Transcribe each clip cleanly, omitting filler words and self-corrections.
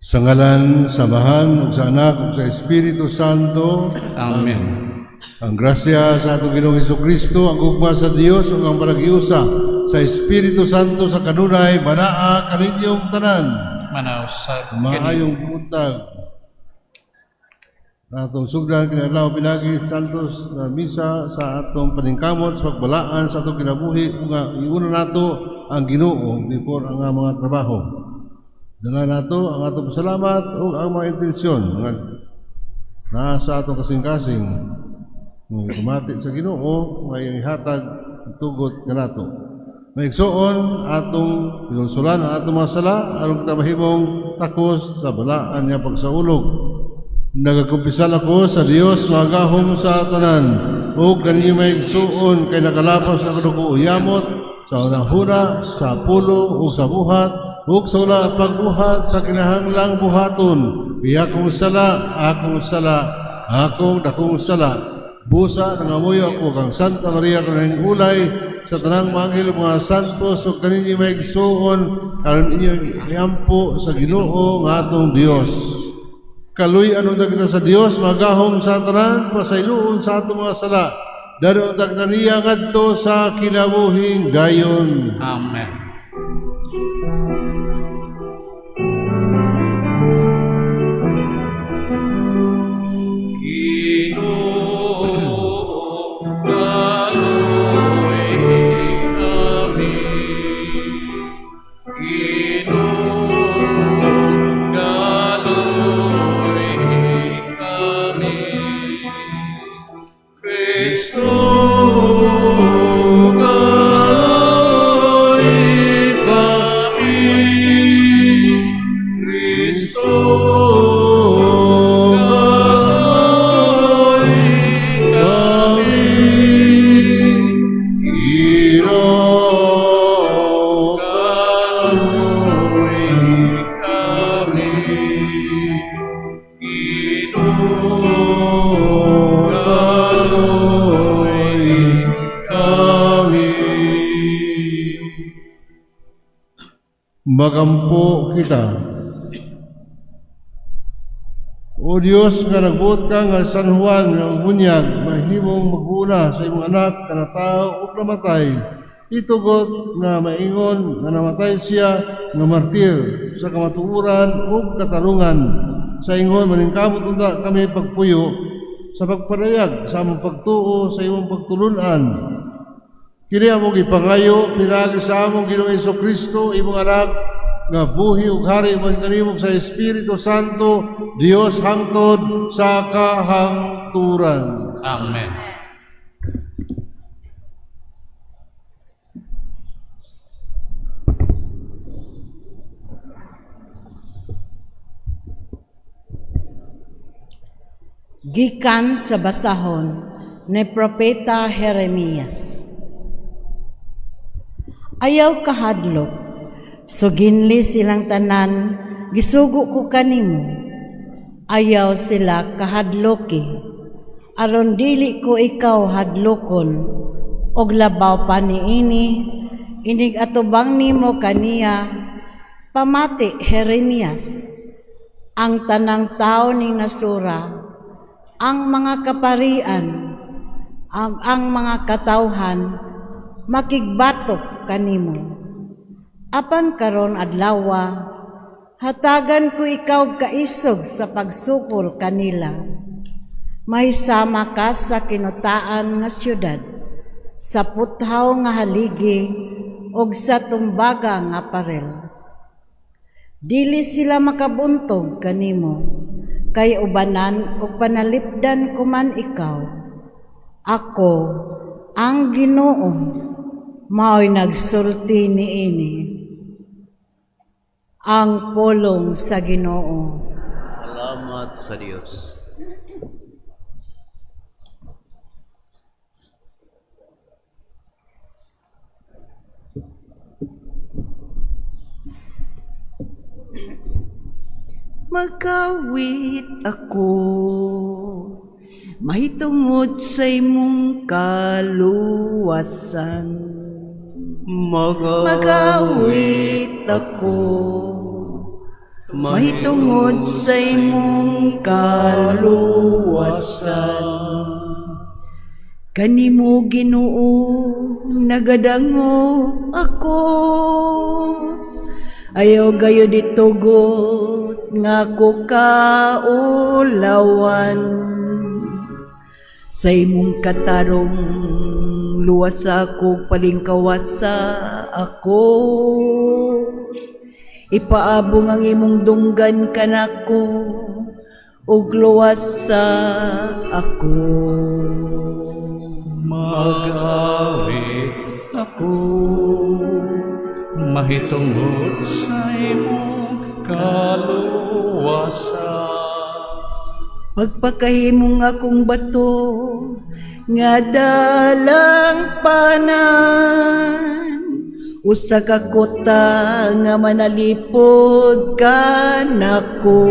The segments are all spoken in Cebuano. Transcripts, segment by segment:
Sa ngalan sa Amahan, ug sa Anak, ug sa Espiritu Santo. Amen. Ang grasya sa atong Ginoong Kristo, ang gugma sa Dios ug ang panagiusa sa Espiritu Santo sa kanunay manaa kaninyong tanan. Manausab kini. Maayong buntag. Atong sugdan kini adlaw pinagi Santos na misa sa atong paningkamot sa pagbalaan sa atong kinabuhi nga iuna nato ang Ginoo before ang mga trabaho. Dala nato ang atong pasalamat ug ang mga intensyon nga naa sa atong kasing-kasing nga tumati sa Ginoo nga iyang ihatag tugot kanato. Maigsoon atong pinulsulan ang atong mga sala aron kita mahimong takos sa balaan nga pagsaulog. Nagakumpisal ako sa Dios magahom sa tanan ug kaninyo maigsuon kay nakalapas ako dugo yamot sa hunahuna, sa pulong ug sa buhat ug sa wala pagbuhat sa kinahanglang buhaton. Akong sala, akong sala, akong dakong sala. Busa nangamuyo ako kang Santa Maria kanang ulay sa tanang mga anghel, mga santos ug kaninyo maigsuon aron inyo iampo sa Ginoo nga atong Dios. Kaluy-an unta kita sa Dios magahom sa tanan, pasayloon sa atong mga sala. Dali unta kita niya ngadto sa kinabuhing dayon. Amen. Ginoo, kaluoy kami. Ginoo, kaluoy kami. Kristo, kaluoy kami. Kristo, kaluoy kami. Ginoo, Kaluoy kami. Ginoo, kaluoy kami. Magampo kita. O Dios nga nagbuot ka nga San Juan nga bunyag mahimong maguna sa imong anak nga natawo ug namatay, itugot nga maingon nga namatay siya nga martir sa kamatuoran ug katarungan, sa ingon maningkamot unta kami pagpuyo sa pagpadayag sa among pagtuo sa imong pagtulun-an. Kini among gipangayo pinaagi sa among Ginoong Kristo, imong anak, nga buhi ug hari uban kanimo sa Espiritu Santo, Dios hangtod sa kahangturan. Amen. Gikan sa basahon ni Propeta Jeremias. Ayaw kahadlok, suginli silang tanan, gisugo ko kanimo. Ayaw sila kahadloki, aron dili ko ikaw hadlokon, og labaw pa niini, inig atubang nimo kaniya, pamati Jeremias, ang tanang tao ning nasura, ang mga kaparian, ang mga katawhan, makigbatok kanimo. Apan karon adlawa, hatagan ko ikaw kaisog sa pagsukol kanila. May sama ka sa kinutaan nga syudad, sa puthaw nga haligi, og sa tumbaga nga parel. Dili sila makabuntog kanimo, kay ubanan og panalipdan ko man ikaw. Ako, ang Ginoo, mao'y nagsulti niini. Ang pulong sa Ginoo. Salamat sa Dios. Magkawit ako mahitungod sa imong kaluwasan. Magawit ako Mahitungod sa imong kaluwasan. Kanimo, Ginoo, nagadangop ako. Ayaw gayud itugot nga ako kaulawan. Sa imong katarong luwasa ako, palingkawasa ako. Ipaabong ang imong dunggan kanako ug luwasa ako. Mag-awit ako mahitungod sa imong kaluwasan. Pagpakahimong akong bato nga dalangpanan, usa ka kota nga manalipod kanako.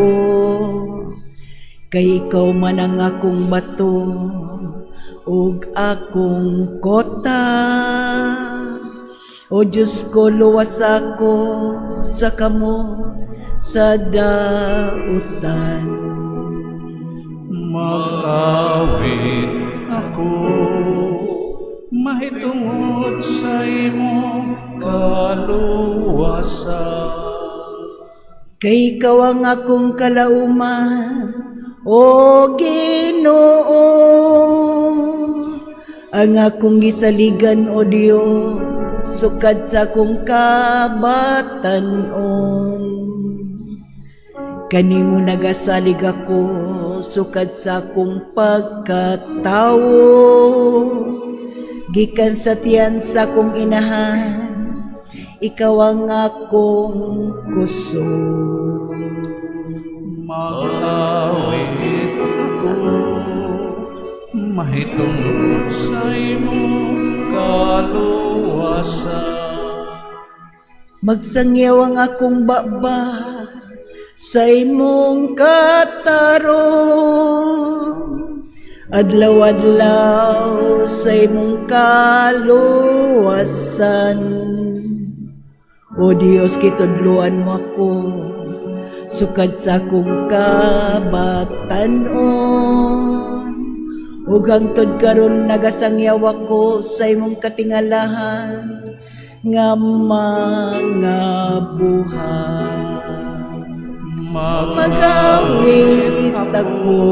Kay ikaw man ang akong bato ug akong kota. O Diyos ko, luwas ako sa kamot sa dautan. Mag-awit ako mahitungod sa imong kaluwasan. Kay ikaw ang akong kalauman, O Ginoo. Ang akong gisaligan, O Dios, sukad sa akong kabatan-on. Kanimo nagasalig ako sukad sa akong pagkatawo. Gikan sa tiyan sa akong inahan, ikaw ang akong kusog. Mag-awit ako mahitungod sa imong kaluwasan. Magsangyaw ang akong baba sa imong katarong. Adlaw-adlaw sa imong kaluwasan. O Dios, kitudluan mo ako sukad sa akong kabatan-on. Ug hangtod karon nagasangyaw ako sa imong katingalahan nga mga buhat. Mag-awit ako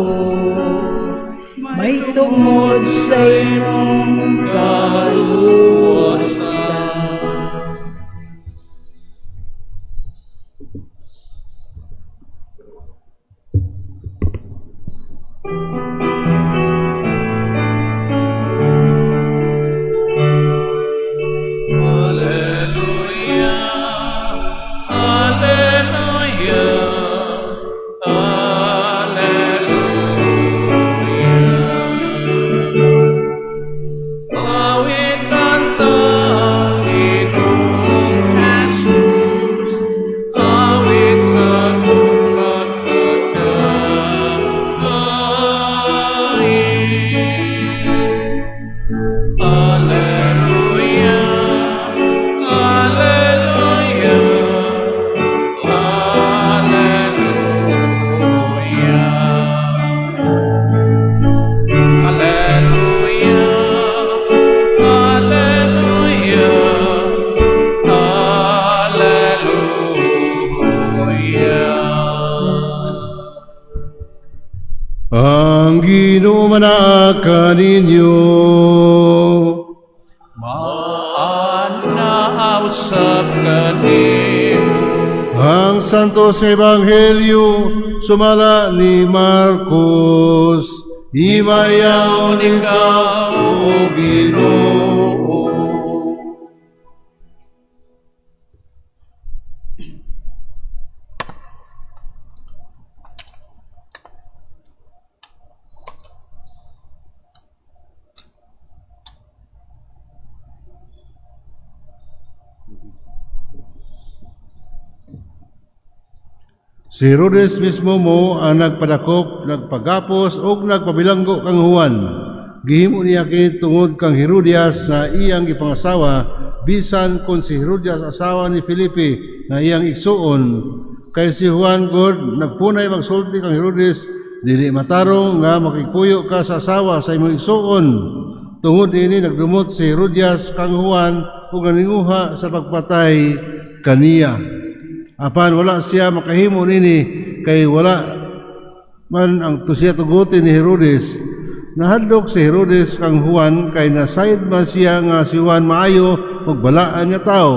mahitungod sa imong kaluwasan. Alleluia, Alleluia, Alleluia. Awitan ta ang Ginoong Jesus, awit sa pagkakain. Alleluia, Alleluia, Alleluia. Alleluia, Alleluia, Alleluia. Ang Ginoo manaa kaninyo. Maana usab kanimo. Ang Santos Ebanghelyo sumala ni Marcos. Himayaon ikaw, O Ginoo. Si Herodes mismo mo ang nagpadakop, nagpagapos ug nagpabilanggo kang Juan. Gihimo niya kini tungod kang Herodias na iyang gipangasawa, bisan kon si Herodias asawa ni Felipe na iyang igsuon. Kay si Juan gud nagpunay magsulti kang Herodes, dili matarong nga makigpuyo ka sa asawa sa imong igsuon. Tungod niini nagdumot si Herodias kang Juan ug naninguha sa pagpatay kaniya. Apan wala siya makahimo nini kay wala man ang siya tuguti ni Herodes. Nahadlok si Herodes kang Juan kay nasayod man siya nga si Juan maayo ug balaan nga tao.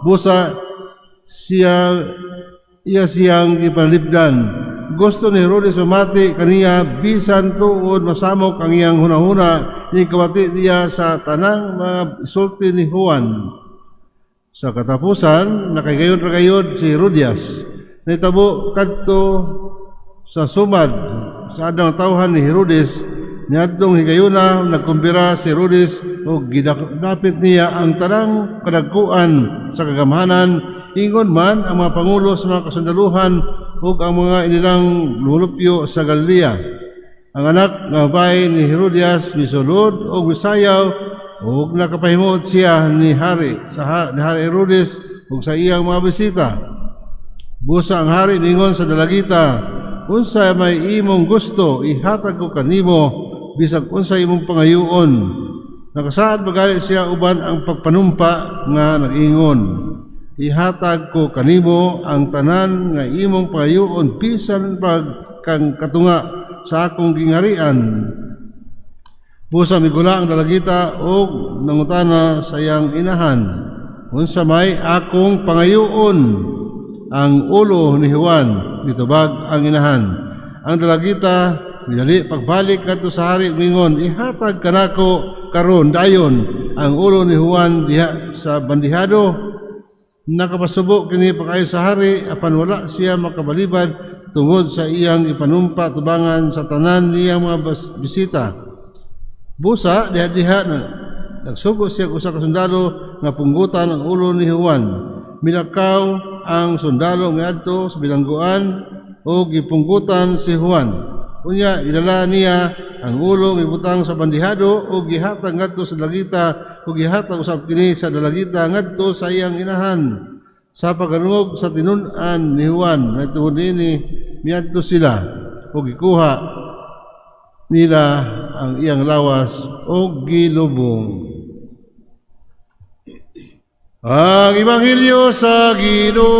Busa siya iya siyang gipanalipdan. Gusto ni Herodes mamati kaniya bisan tuod masamok ang iyang hunahuna ni kawati niya sa tanang mga isulti ni Juan. Sa katapusan, nakahigayon ra gayod si Herodias. Nahitabo kadto sa sumad sa adang tawhan ni Herodes. Niadtong higayuna nagkumbira si Herodes ug gidapit niya ang tanang kadagkuan sa kagamhanan, ingon man ang mga pangulo sa mga kasundaluhan ug ang mga inilang lumulupyo sa Galilea. Ang anak nga babae ni Herodias misulod og misayaw ug nakapahimuot siya ni Hari Herodes ug sa iyang mga bisita. Busa ang hari mingon sa dalagita, "Unsa may imong gusto, ihatag ko kanimo bisag unsa imong pangayuon." Nakasaad magali siya uban ang pagpanumpa nga nag-ingon, "Ihatag ko kanimo ang tanan nga imong pangayuon bisan pag kang katunga sa akong gingharian." Busa migula ang dalagita og nangutana sa iyang inahan, "Unsa may akong pangayuon?" "Ang ulo ni Juan," mitubag ang inahan. Ang dalagita midali pagbalik kadto sa hari, mingon, "Ihatag kanako karon dayon ang ulo ni Juan diha sa bandihado." Nakapasubo kini pag-ayo sa hari, apan wala siya makabalibad tungod sa iyang ipanumpa tubangan sa tanan niyang mga bisita. Busa diha-diha na nagsugo siya usa ka sundalo nga punggutan ang ulo ni Juan. Milakaw ang sundalo ngadto sa bilangguan ug gipunggutan si Juan. Unya idala niya ang ulo gibutang sa bandihado ug gihatag ngadto sa dalagita ug gihatag usab kini sa dalagita ngadto sa iyang inahan. Sa pagkanungog sa tinun-an ni Juan mahitungod niini, miadto sila ug gikuha nila ang iyang lawas ug gilubong. Ang Ebanghelyo sa Ginoo.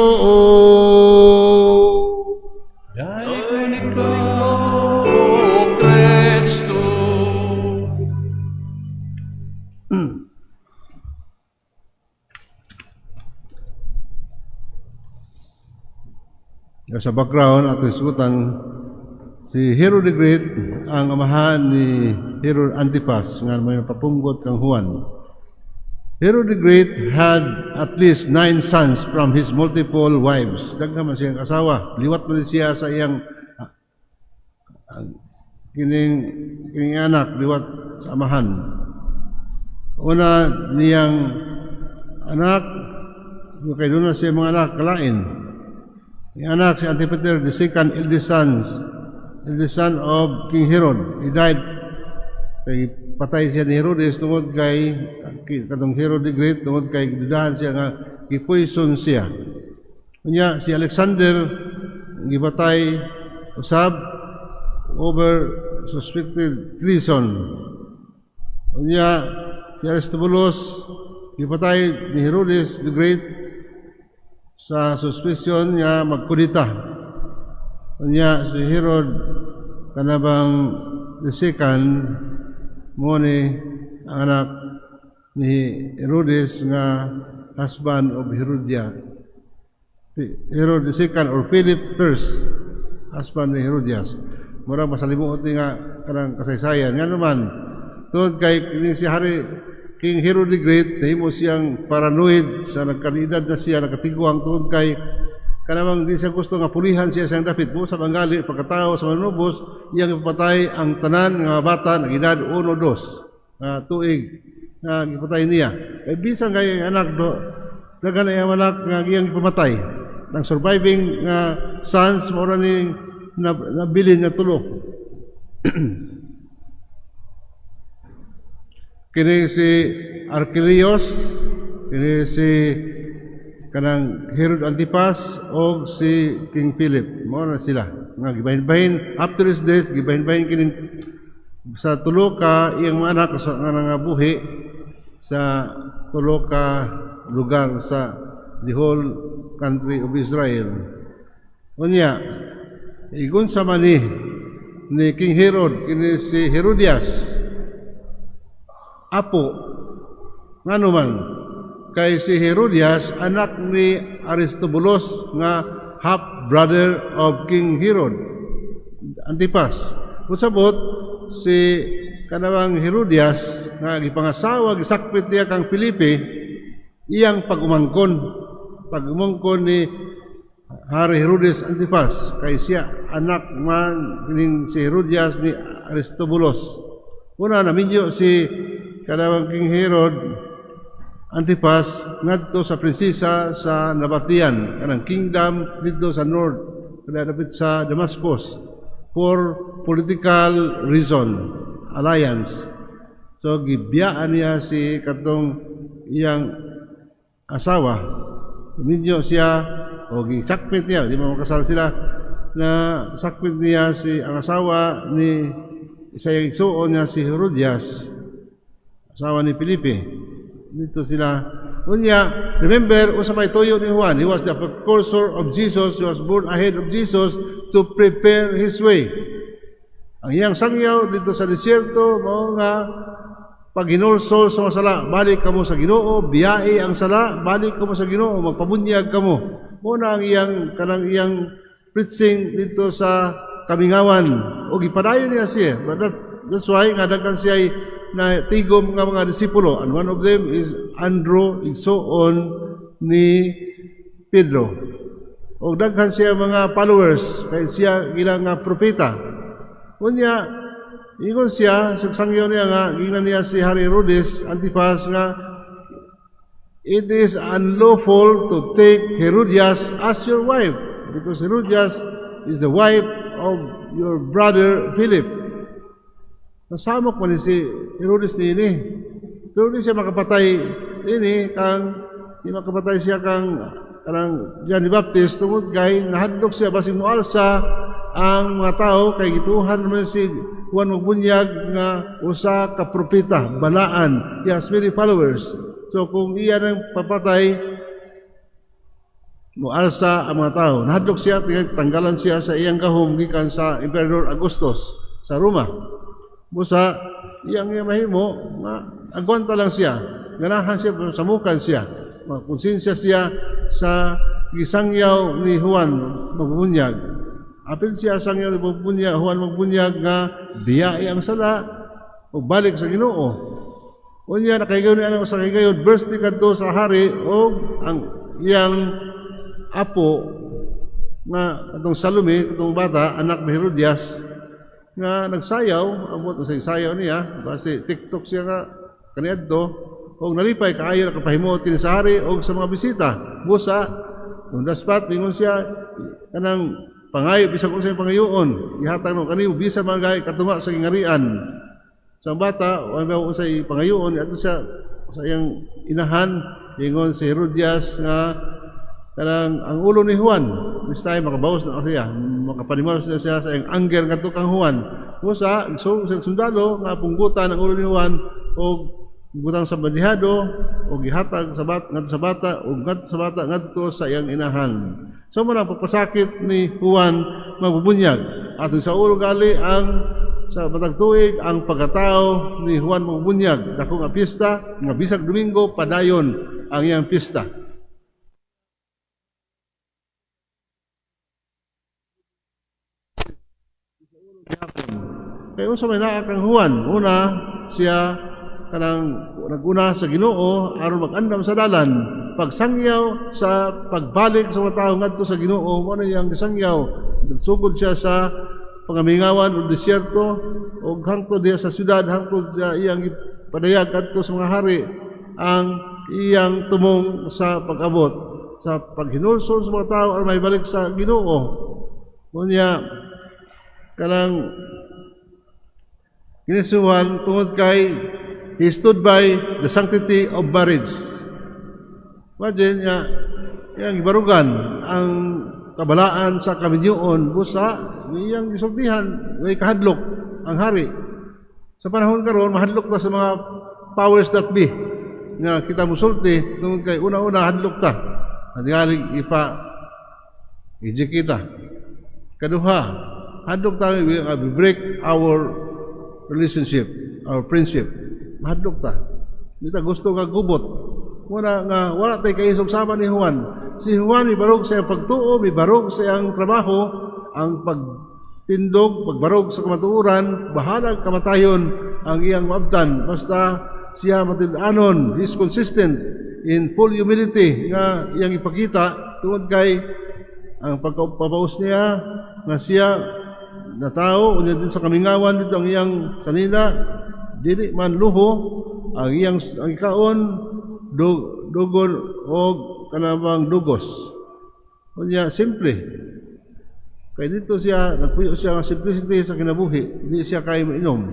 Dayon ikaw, O Kristo. Sa background at isutan si Herod the Great ang amahan ni Herod Antipas nga may napapunggot kang Juan. Herod the Great had at least 9 sons from his multiple wives. Daghan man siyang asawa. Liwat man siya sa iyang kining kining anak liwat sa amahan. Una niyang anak, kay doon na siya mga anak kalain. Yung anak si Antipater, the second eldest son of King Herod. He died. Kay patay siya ni Herodes tungod kay katong Herod the Great, tungod kay gidudahan siya nga gipoison siya. Unya si Alexander gipatay usab over suspected treason. Unya si Aristobulus gipatay ni Herodes the Great sa suspicion nga magkudita. Unya si Herod kanabang the second mo ni ang anak ni Herodes nga husband of Herodias. Herod the second or Philip first, husband ni Herodias. Mura masalimuot ni nga kanang kasaysayan. Nga naman, tungod kay kining si Hari King Herod the Great, nahimo siyang paranoid sa nagkanidad na siya, nakatigwang tungod kay kanamang di siya gusto nga pulihan siya siyang dapit mo sa panggali pagkatao sa manubos, iyang ipapatay ang tanan nga bata nag edad 1 2 tuig nga gipatay niya. Kay bisan kay anak do daghan ang anak nga iyang ipamatay. Ang surviving nga sons mao ra ni nabilin nga tulo. Kini si Archelaus, kini si kanang Herod Antipas o si King Philip. Mao na sila nga gibahin-bahin after his death, gibahin-bahin kining sa tulo ka iyang mga anak sa nga nangabuhi sa tulo ka lugar sa the whole country of Israel. Unya, igon sa man ni King Herod kini si Herodias apo. Ngano man? Kay si Herodias anak ni Aristobulus nga half brother of King Herod Antipas. Usabot si kanawang Herodias nga gipangasawa, gisakpit niya kang Felipe, iyang pag-umangkon ni Hari Herodes Antipas, kay siya anak man kining si Herodias ni Aristobulus. Una naminyo si kanawang King Herod Antipas ngadto sa prinsesa sa Nabatian, kanang kingdom didto sa north, kada dapit sa Damascus, for political reason, alliance. So gibiyaan niya si katong iyang asawa. Minyo siya o gisakpit niya, di man makasal sila, na sakpit niya si ang asawa ni sa iyang igsuon niya si Herodias, asawa ni Felipe. Dito sila. Unya, remember, unsa may tuyo ni Juan? He was the precursor of Jesus. He was born ahead of Jesus to prepare his way. Ang iyang sangyaw dito sa desierto, mao nga paghinulsol sa mga sala, balik kamo sa Ginoo, biyai ang sala, balik kamo sa Ginoo, magpabunyag kamo. Mao na ang iyang kanang iyang preaching dito sa kamingawan. O gipadayon niya siya. But that's why nga daghan siya na tigom nga mga disipulo, and one of them is Andrew, igsuon ni Pedro. O daghan siya mga followers kay siya gilang nga propeta. Unya, ingon siya sa sangyaw niya nga giingnan niya si Hari Herodes Antipas nga it is unlawful to take Herodias as your wife because Herodias is the wife of your brother Philip. Nasamok man ni si Herodes niini. Pero di siya makapatay ini kang di makapatay siya kang kanang John the Baptist tungod kay nahadlok siya basig moalsa ang mga tao kay gituhan man si Juan Magbunyag nga usa ka propeta, balaan. He has many followers. So kung iya nang papatay, moalsa ang mga tao. Nahadlok siya, tanggalan siya sa iyang gahom gikan sa Emperor Augustus sa Roma. Busa, iyang iya mahimo, nga agwanta lang siya. Ganahan siya, samukan siya. Makonsensya siya sa gisangyaw ni Juan Magbunyag. Apil siya sangyaw ni Magbunyag, Juan Magbunyag nga biyai ang sala o balik sa Ginoo. Unya nakaigayon ni anang sa kaigayon, birthday kadto sa hari o ang iyang apo nga atong Salome, atong bata, anak ni Herodias, nga nagsayaw, abot sa sayaw niya, base TikTok siya nga kaniadto, og nalipay kaayo nakapahimuot kini sa hari og sa mga bisita. Busa, on the spot, mingon siya, kanang pangayo, bisag unsay pangayoon, ihatag no kaniyo bisan mga katunga sa gingarian. Sa bata, wa may unsay pangayoon, adto siya sa iyang inahan, ingon si Herodias nga kanang ang ulo ni Juan, this time makabawas na siya, makapanimal siya sa iyang anger ngadto kang Juan. Busa, so sa sundalo nga punggutan ang ulo ni Juan og butang sa bandihado og gihatag sa bat ngadto sa bata og ngadto sa bata ngadto sa iyang inahan. So mo na pagpasakit ni Juan Magbubunyag. Atong sa ulo gali ang sa matag tuig ang pagkatao ni Juan Magbubunyag. Dako nga pista nga bisag Domingo padayon ang iyang pista. Kay unsa may naa kang Juan? Una siya kanang naguna sa Ginoo aron mag-andam sa dalan, pagsangyaw sa pagbalik sa mga tao ngadto sa Ginoo, mo na iyang gisangyaw. Nagsugod siya sa pangamingawan o desierto o hangtod diha sa syudad, hangtod sa iyang padayag kadto sa mga hari ang iyang tumong sa pag-abot sa paghinulsol sa mga tao aron maibalik sa Ginoo. Unya kanang kini si Juan tungod kay he stood by the sanctity of marriage. Imagine nga Iyang gibarugan ang kabalaan sa kaminyoon busa iyang gisultihan way kahadlok ang hari. Sa panahon karon, mahadlok ta sa mga powers that be nga kita musulti tungod kay una-una hadlok ta. Tingali ipa kita. Kaduha, hadlok ta we break our relationship, our friendship. Mahadlok ta. Di ta gusto nga gubot. Wala nga wala tay kaisog sama ni Juan. Si Juan mibarog sa iyang pagtuo, mibarog sa iyang trabaho, ang pagtindog, pagbarog sa kamatuoran, bahalag kamatayon ang iyang maabtan. Basta siya matil-anon, he is consistent in full humility nga iyang ipakita tungod kay ang pagpapaus niya nga siya na tao unya din sa kamingawan dito ang iyang sanina dili man luho ang iyang ang ikaon dugon og kanabang dugos. Unya simple kay dito siya nagpuyo siya nga simplicity sa kinabuhi, di siya kay mainom.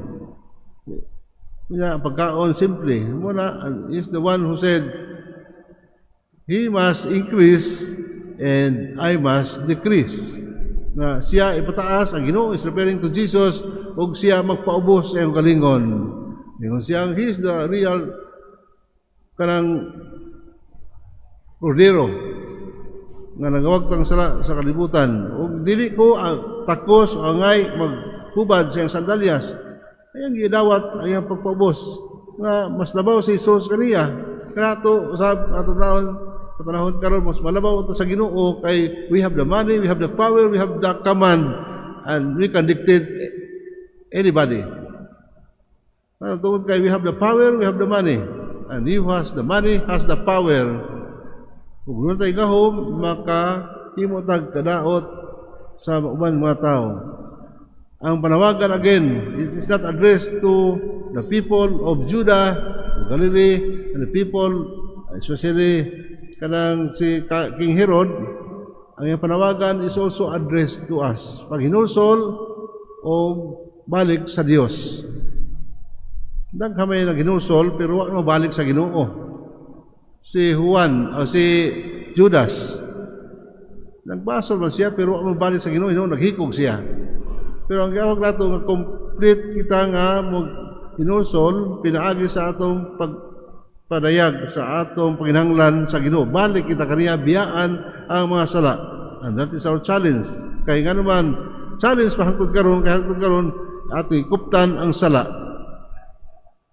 Unya pagkaon simple muna. Is the one who said, "He must increase and I must decrease," na siya ipataas, ang Ginoo is referring to Jesus, ug siya magpaubos sa iyang kalingon. Ingon siya, he is the real kanang kordero nga nagawagtang sala sa kalibutan, ug dili ko ang takos o angay maghubad sa iyang sandalyas. Ayang gidawat ang iyang pagpaubos nga mas labaw si Jesus kaniya. Kanato usab ato taon sa panahon karon, mas malabaw ta sa Ginoo kay we have the money, we have the power, we have the command, and we can dictate anybody. Ano, tungod kay we have the power, we have the money. And he who has the money has the power. Kung doon tayo gahom, makahimo tag kadaot sa uban mga tao. Ang panawagan again, it is not addressed to the people of Judah, Galilee, and the people, especially kanang si King Herod. Ang iyang panawagan is also addressed to us. Paghinulsol o balik sa Dios. Daghan may naghinulsol pero wa mabalik sa Ginoo. Si Juan o si Judas, nagbasol man siya pero wa mabalik sa Ginoo, Ginoo naghikog siya. Pero ang gawag nato nga complete kita nga mo hinulsol pinaagi sa atong pagpadayag sa atong panginahanglan sa Ginoo. Balik kita kaniya, biyaan ang mga sala. And that is our challenge. Kay nga naman challenge pa hangtod karon, kay hangtod karon atong ikuptan ang sala.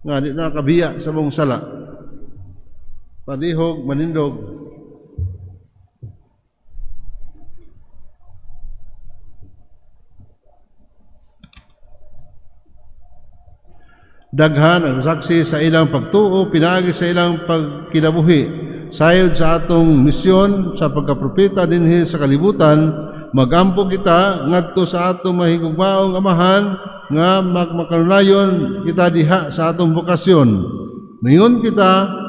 Nga di na kabiya sa mong sala. Palihog, manindog. Daghan ang saksi sa ilang pagtuo pinaagi sa ilang pagkinabuhi. Sayod sa atong misyon sa pagkapropeta dinhi sa kalibutan, magampo kita ngadto sa atong mahigugmaong Amahan nga magmakanunayon kita diha sa atong bokasyon. Ningon kita,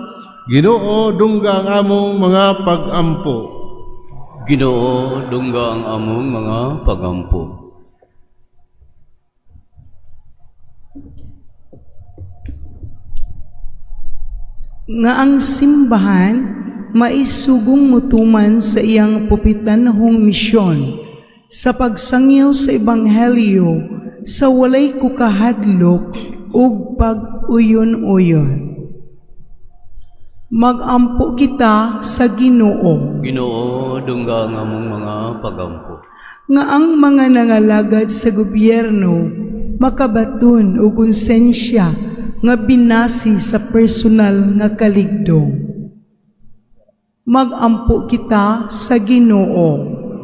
Ginoo, dungga ang among mga pagampo. Ginoo, dungga ang among mga pagampo. Nga ang simbahan maisugong mutuman sa iyang pupitanhong misyon sa pagsangyaw sa ebanghelyo sa walay kukahadlok ug pag-uyon-uyon. Magampo kita sa Ginoo. Ginoo, dungga ang among mga pagampo. Nga ang mga nangalagad sa gobyerno makabaton og konsensya nga binasi sa personal nga kaligdong. Magampo kita sa Ginoo.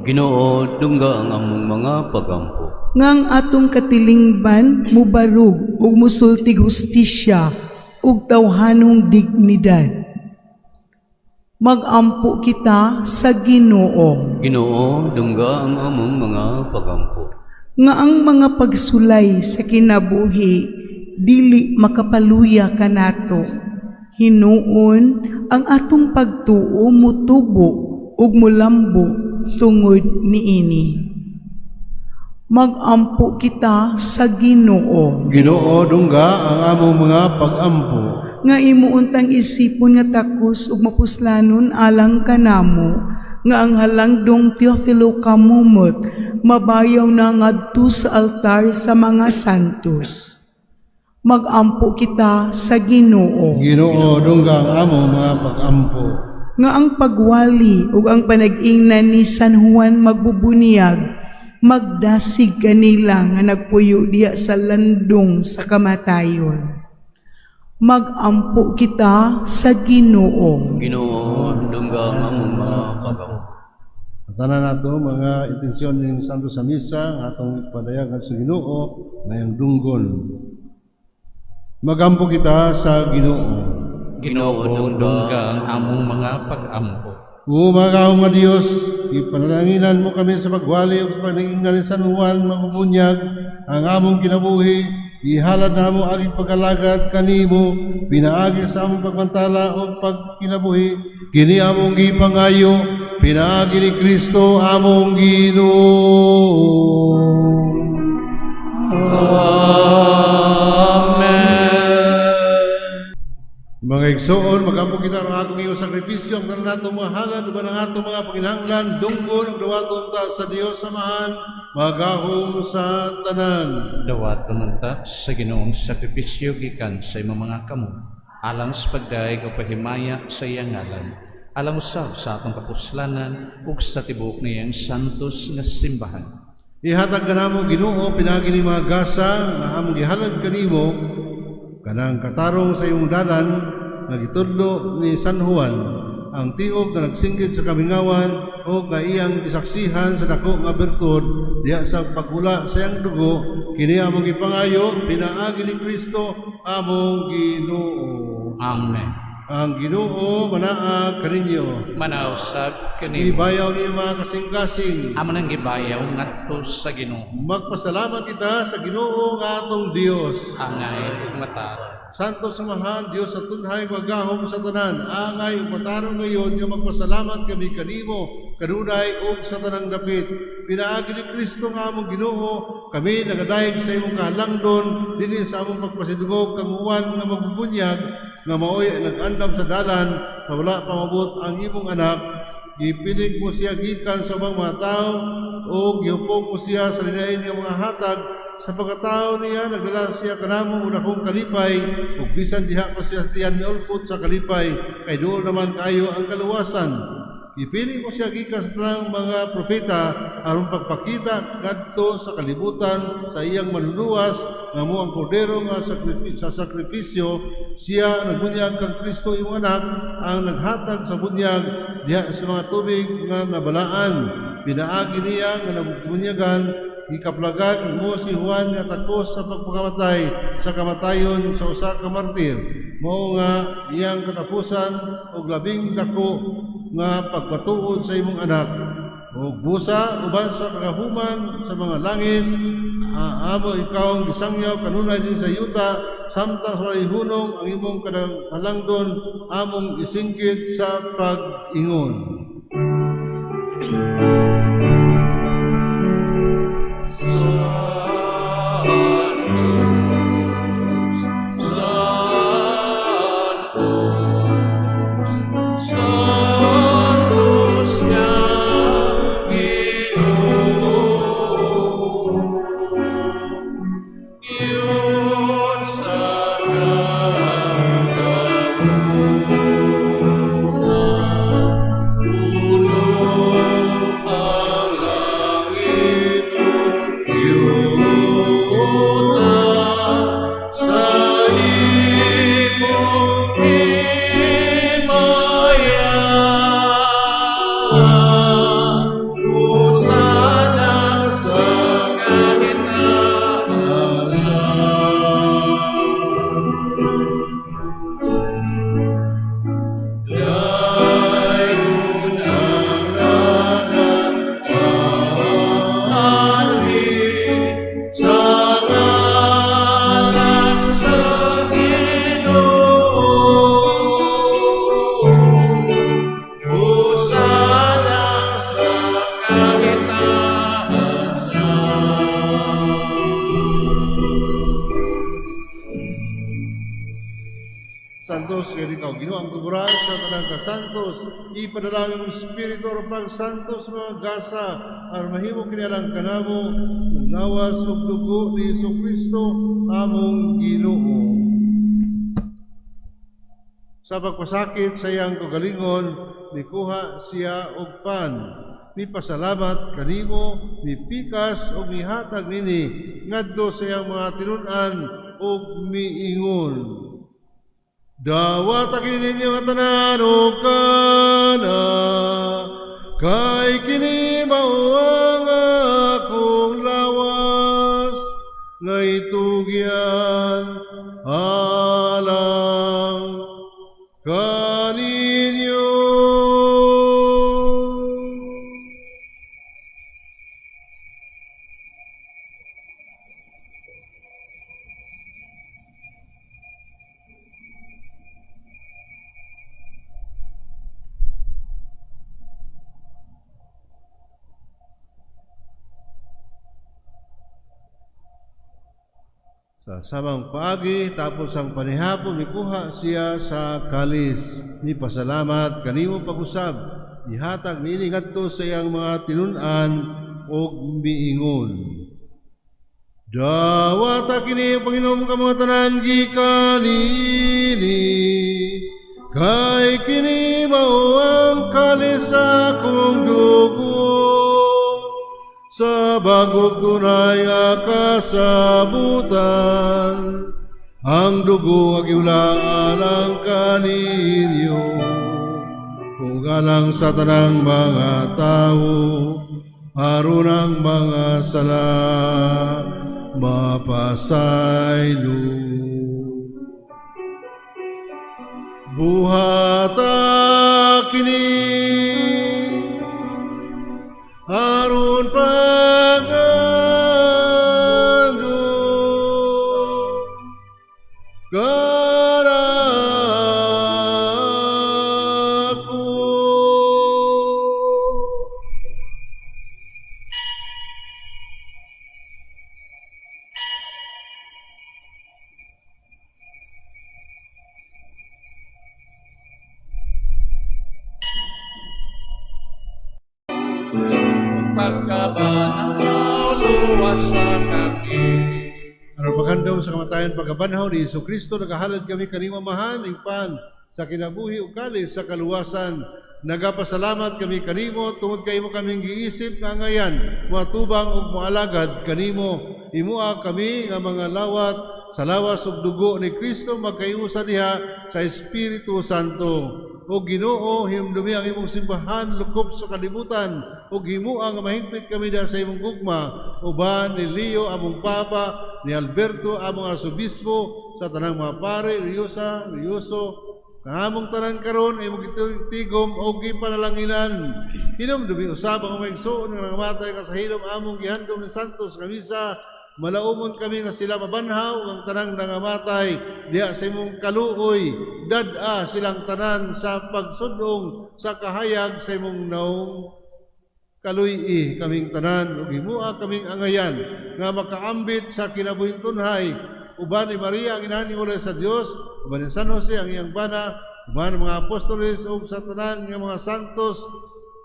Ginoo, dungga ang among mga pagampo. Nga ang atong katilingban mubarug ug musultig hustisya ug tawhanong dignidad. Magampo kita sa Ginoo. Ginoo, dungga ang among mga pagampo. Nga ang mga pagsulay sa kinabuhi dili makapaluya kanato. Hinuon ang atong pagtuo mutubo ug mulambo tungod niini. Magampo kita sa Ginoo. Ginoo, dungga ang among mga pagampo. Nga imo untang isipon nga takos ug mapuslanon alang kanamo, nga ang halangdong Teofilo Camomot mabayaw na ngadto sa altar sa mga santos. Magampo kita sa Ginoo. Ginoo, dungga ang among mga pag-ampo. Nga ang pagwali ug ang panag-ingnan ni San Juan magbubuniyag magdasig kanila nga nagpuyo diha sa landong sa kamatayon. Magampo kita sa Ginoo. Ginoo, dungga ang among mga pag-ampo. Ang tanan nato mga intensyon ning Santo sa Misa nga atong ipadayag sa Ginoo mayang dunggon. Magampo kita sa Ginoo. Ginoo, dungga ang among mga pag-ampo. O magahom nga Dios, ipanalanginan mo kami sa pagwali ug sa paningnan ni San Juan mabubunyag ang among kinabuhi, ihalad namo aging pag-alagad kanimo, pinaagi sa among pagmantala ug pagkinabuhi, kini among gipangayo, pinaagi ni Kristo among Ginoo. Amen. Mga igsoon, magampo kita ang akong iyong sakripisyo, ang tanan nato mga halad, uban ang atong mga panginahanglan, dunggon ug dawaton ta sa Dios Amahan, magahom sa tanan. Dawaton unta sa Ginoong sakripisyo gikan sa imong mga kamot, alang sa pagdayeg o pahimaya sa iyang ngalan, alang usab sa atong kapuslanan ug sa tibuok niyang santos nga simbahan. Ihatag kanamo Ginoo pinaagi ni mga gasa nga among gihalad kanimo kanang katarong sa imong dalan nga gitudlo ni San Juan ang tingog nga nagsinggit sa kamingawan o nga iyang gisaksihan sa dako nga bertud diha sa paghula sa iyang dugo, kini among gipangayo pinaagi ni Kristo among Ginoo. Amen. Ang Ginoo manaa kaninyo. Manausab kanimo. Ibayaw ni mga kasing-kasing. Amo nang gibayaw ngadto sa Ginoo. Magpasalamat kita sa Ginoo nga atong Dios. Angay ug matarong. Santo Samahan, Dios sa tunhay magahom sa tanan, angay ug matarong ngayon nga magpasalamat kami kanimo kanunay ug sa tanang dapit. Pinaagi ni Kristo nga among Ginoo, kami nagadayeg sa imong kahalangdon dinhi sa among pagpasidungog kang Juan nga magbubunyag nga maoy nag-andam sa dalan sa wala pa mabot ang imong anak. Gipilig mo siya gikan sa ubang mga tao o gihupong mo siya sa linain nga mga hatag. Sa pagkatao niya nagdala siya kanamo og dakong kalipay ug bisan diha pa siya tiyan miulpot sa kalipay kay duol naman kaayo ang kaluwasan. Gipili mo siya gikan sa tanang mga propeta aron pagpakita ngadto sa kalibutan sa iyang manluluwas nga mo ang kordero nga sa sakripisyo. Siya nagbunyag kang Kristo imong anak ang naghatag sa bunyag diha sa mga tubig nga nabalaan. Pinaagi niya nga nabunyagan, gikaplagan mo si Juan nga takos sa pagpakamatay sa kamatayon sa usa ka martir. Mao nga iyang katapusan og labing dako nga pagpatuod sa imong anak. Og busa uban sa kagahuman sa mga langit, amo ikaw ang gisangyaw kanunay din sa yuta, samtang sa walay hunong ang imong halangdon among isinggit sa pag-ingon. Santos, Santos nga Ginoo, Dios sa kagahuman, puno Santos, kay ikaw Ginoo ang tuburan sa tanang kasantos, ipadala ang imong Espiritu aron pagsantos mga gasa, aron mahimo kini alang kanamo, lawas ug dugo ni Hesus Kristo among Ginoo. Sa pagpasakit sa iyang kagalingon, nikuha siya og pan, mipasalamat kanimo, mipikas ug mihatag nini ngadto sa iyang mga tinun-an ug miingon. Dawata kini ninyo nga tanan ug kana, kay kini mao ang akong lawas nga itugyan alang kaninyo. Sa samang paagi, tapos ang panihapon, nikuha siya sa kalis. Ni pasalamat kanimo pag-usab, ihatag niini ngadto sa iyang mga tinun-an ug miingon. Dawata kini ang Panginoon ka mga tanan gikan niini, kay kini mao ang kalis sa akong dugo, sa bagong tunay nga kasabutan, ang dugo nga giulaan ang kaninyo, ug alang sa tanang mga tawo, aron ang mga sala mapasaylo. Buhata kini aron pagando kanako. Aron paghandom sa kamatayon pagkabanhaw ni Hesus Kristo, nagahalad kami kanimo Amahan ing pan sa kinabuhi ug kalis sa kaluwasan. Nagapasalamat kami kanimo tungod kay imo kaming giisip nga angayan, moatubang ug moalagad kanimo. Himoa kami nga mga lawat sa lawas ug dugo ni Kristo magkaiusa diha sa Espiritu Santo. O Ginoo, hinumdumi ang imong simbahan lukop sa kalibutan ug himoa nga mahingpit kami diha sa imong gugma, uban ni Leo among Papa, ni Alberto among Arsobispo, sa tanang mga pare, Riosa, Rioso, kanamong tanan karon imong gitigom og gipanalanginan. Hinumdumi usab ang mga igsoon nga nangamatay ka sa hilom among gihandom ni Santos nga misa. Malaumon kami nga sila mabanhaw ang tanang nangamatay diha sa imong kaluoy, dad-a silang tanan sa pagsudong sa kahayag sa imong naong. Kaluy-i kaming tanan ug himoa kaming angayan nga makaambit sa kinabuhing tunhay, uban ni Maria ang inahan ni wala sa Dios, uban ni San Jose ang iyang bana, uban ang mga apostoles ug sa tanan nga mga santos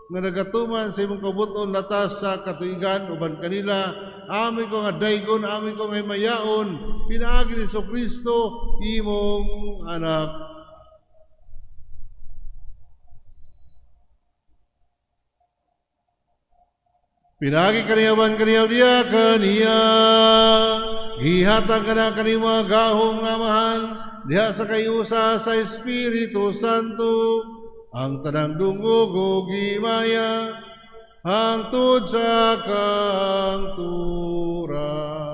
nga nagatuman sa imong kabuton latas sa katuigan, uban kanila amin ko nga daygon, amin ko nga himayaon, pinaagi ni Jesucristo imong anak. Pinaagi kaniya ban kaniya diya kaniya, gihatag kana kanimo gahom nga Amahan diha sa kayusa sa Espiritu Santo, ang tanang dungog ug himaya hangtod sa kangturan.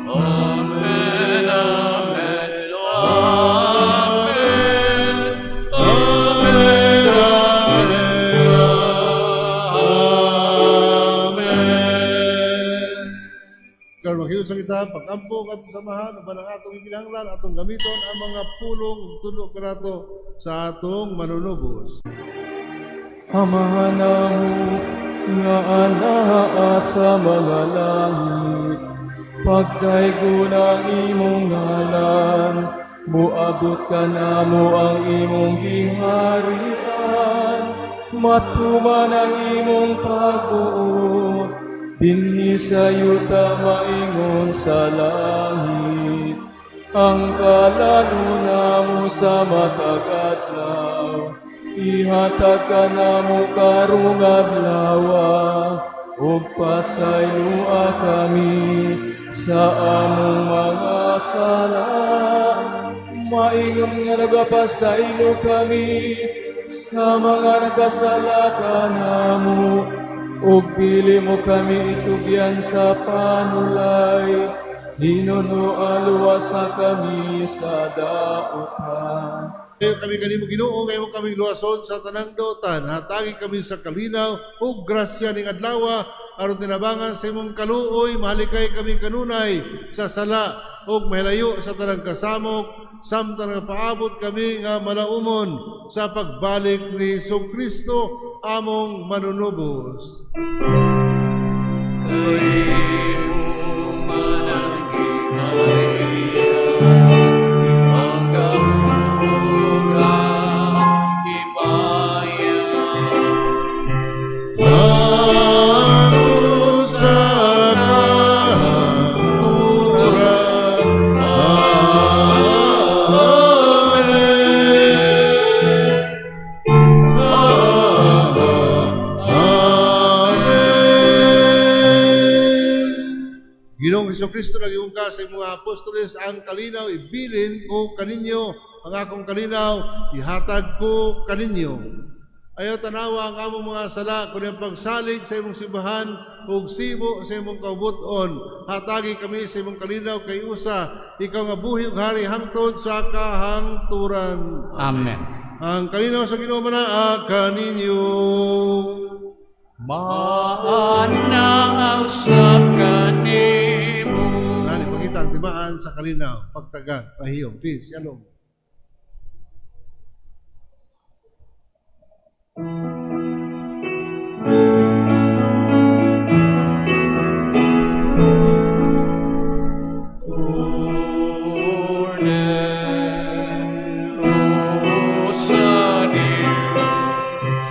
Amen, amen, amen, Amen, amen, amen. Karon makiusap kita, pag-ampo at samahan, uban ang atong kinahanglan, atong gamiton ang mga pulong ug tudlo kanato sa atong manunubos. Amahan namo nga anaa sa mga langit, Pagdaygon ang imong ngalan, muabot kanamo ang imong giharian, matuman ang imong pagbuot, dinhi sa yuta maingon sa langit. Ang kalan-on namo sa matag adlaw, ihatag kanamo karong adlawa, ug pasayloa kami sa among mga sala, maingon nga nagapasaylo kami sa mga nagkasala kanamo, ug dili mo kami itugyan sa panulay, hinunoa luwasa kami sa dautan. Kayo kami kanimo, Ginoo, nga imo kaming luwason sa tanang dautan. Hatagi kami sa kalinaw ug grasya ning adlawa aron tinabangan sa imong kaluoy mahalikay kami kanunay sa sala ug mahilayo sa tanang kasamok samtang nagapaabot kami nga malaumon sa pagbalik ni Kristo among manunubos. Kay imo man ang gingharian, ang gahom ug ang himaya, Hangtod sa kahangturan. Amen. Amen. Ginoong Hesukristo, nag-ingon ka sa imong mga apostoles, "Ang kalinaw ibilin ko kaninyo, ang akong kalinaw ihatag ko kaninyo." Ayaw tanawa ang among mga sala, kundi ang pagsalig sa imong simbahan ug sibo sa imong kaubuton. Hatagi kami sa imong kalinaw kay usa, ikaw nga buhi ug hari hangtod sa kahangturan. Amen. Ang kalinaw sa Ginoo manaa kaninyo. Maana usab kanimo. Nani pakita ang timaan sa kalinaw, pagtaga, pahiyom. Peace, shalom. Cornelo sa Dios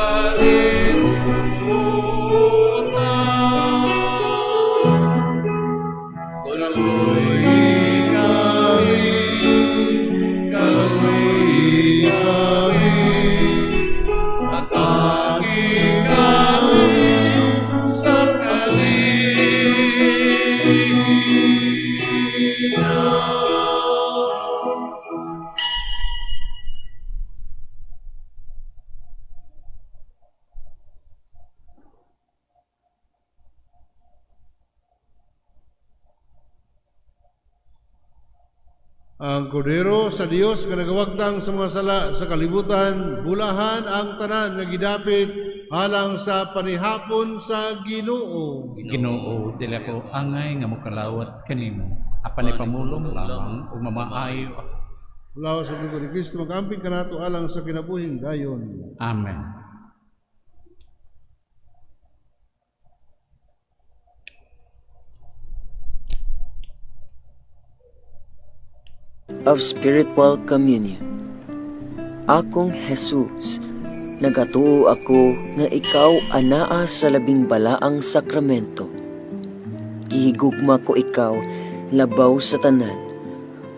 nga nagawagtang sa mga sala sa kalibutan. Kaluoyi kami, kaluoyi kami, hatagi kami sa kalinaw. Ang Kordero sa Dios nga nagawagtang sa mga sala sa kalibutan, bulahan ang tanan nga gidapit alang sa panihapon sa Ginoo. Ginoo, dili ako angay nga mokalawat kanimo, apan ipamulong lamang ug mamaayo ako. Lawas sa dugo ni Kristo magamping kanato alang sa kinabuhing dayon. Amen. Of Spiritual Communion. Akong Jesus, nagatuo ako nga ikaw anaa sa labing balaang sakramento. Gihigugma ko ikaw labaw sa tanan,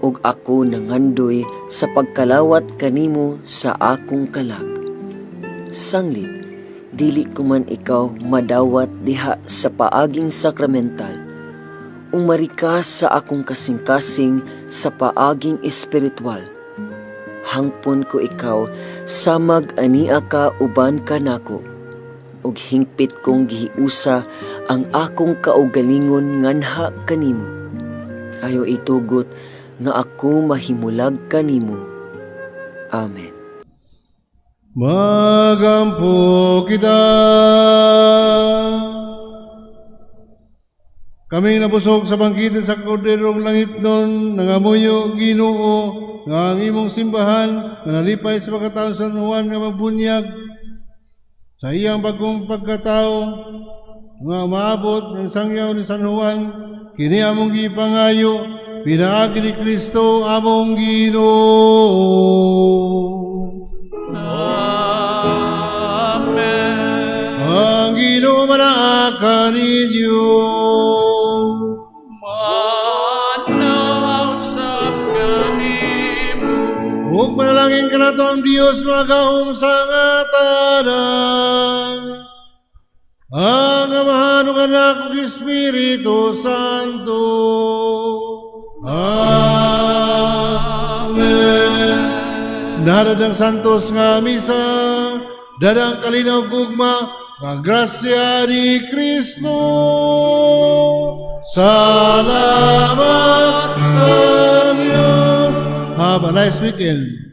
ug ako nangandoy sa pagkalawat kanimo sa akong kalag. Sanglit, dili ko man ikaw madawat diha sa paaging sakramental, umari ka sa akong kasing-kasing sa paaging espiritual. Hangpon ko ikaw samag ania ka uban kanako, ug hingpit kong gihiusa ang akong kaugalingon nganha kanimo. Ayaw itugot nga ako mahimulag kanimo. Amen. Magampo kita. Kami nabusog sa bangkete sa Korderong Langitnon, nangamuyo, Ginoo, nga ang imong simbahan, nga nalipay sa pagkatao San Juan nga magbunyag, sa iyang bagong pagkatao, nga maabot ng sangyaw ni San Juan, kini among gipangayo, pinaagi ni Kristo among Ginoo. Amen. Ang Ginoo manaa kaninyo. Manaa usab kanimo. Ug manalangin kanato ang Dios magahom sa nga tanan. Ang Amahan ug Anak ug Espiritu Santo. Amen. Nahalad ang santos nga misa, dada ang kalinaw gugma, nga grasya ni Kristo. Salamat sa Diyos. Have a nice weekend.